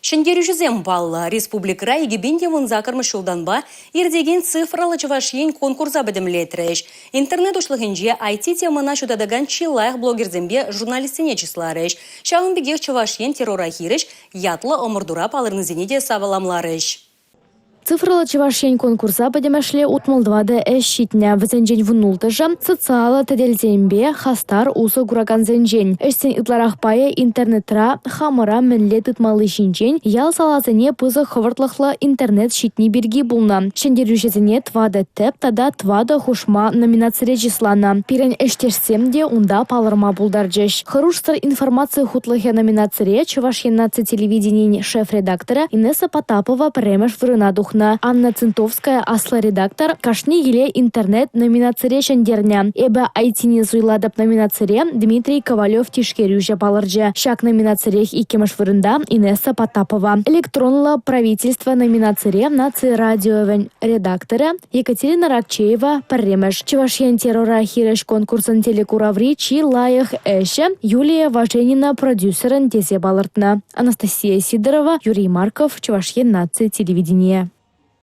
Ҫӗнтерӳҫӗсем паллӑ. Республикӑра 2018-мӗш ҫултанпа иртекен Цифрӑллӑ Чӑваш Ен конкурса пӗтӗмлетрӗҫ. Интернет уҫлӑхӗнче IT-темӑна ҫутатакан чи лайӑх блогерсемпе журналистсене чысларӗҫ. Ҫавӑн пекех Чӑваш Ен террора хирӗҫ ятлӑ ӑмӑртура палӑрнисене те савӑламларӗҫ. Цифрӑллӑ Чӑваш Ен конкурса пӗтӗмӗшле 64 ӗҫ ҫитнӗ. Вӗсенчен 16-шӗ социаллӑ тетелсемпе хастар усӑ куракансенчен. Ӗҫсен ытларах пайӗ интернетра хамӑра мӗнле тытмалли ҫинчен, ял-саласене пысӑк хӑвӑртлӑхлӑ интернет ҫитни пирки пулнӑ. Ҫӗнтерӳҫӗсене тӑватӑ тӗп тата тӑватӑ хушма номинацире чысланӑ. Пирӗн ӗҫтешсем те унта палӑрма пултарчӗҫ. Хӑрушсӑр информаци хутлӑхӗ номинацире Чӑваш Ен наци телевиденийӗн шеф-редакторӗ Инесса Потапова пӗрремӗш вырӑна тухнӑ. Анна Цинтовская аслӑ редактор «Кашни киле интернет» номинацире ҫӗнтернӗ. «Эпӗ IT-не суйлатӑп» номинацире Дмитрий Ковалев тишкерӳҫӗ палӑрчӗ. Ҫак номинацирех иккӗмӗш вырӑнта Инесса Потапова. «Электронлӑ правительство» номинацире наци радиовӗн редакторӗ Екатерина Ракчеева пӗрремӗш. Чӑваш Ен террора хирӗҫ конкурсӑн телекураври чи лайӑх ӗҫӗ Юлия Важенина продюсерӑн тесе палӑртнӑ. Анастасия Сидорова, Юрий Марков, Чӑваш Ен наци телевиденийӗ.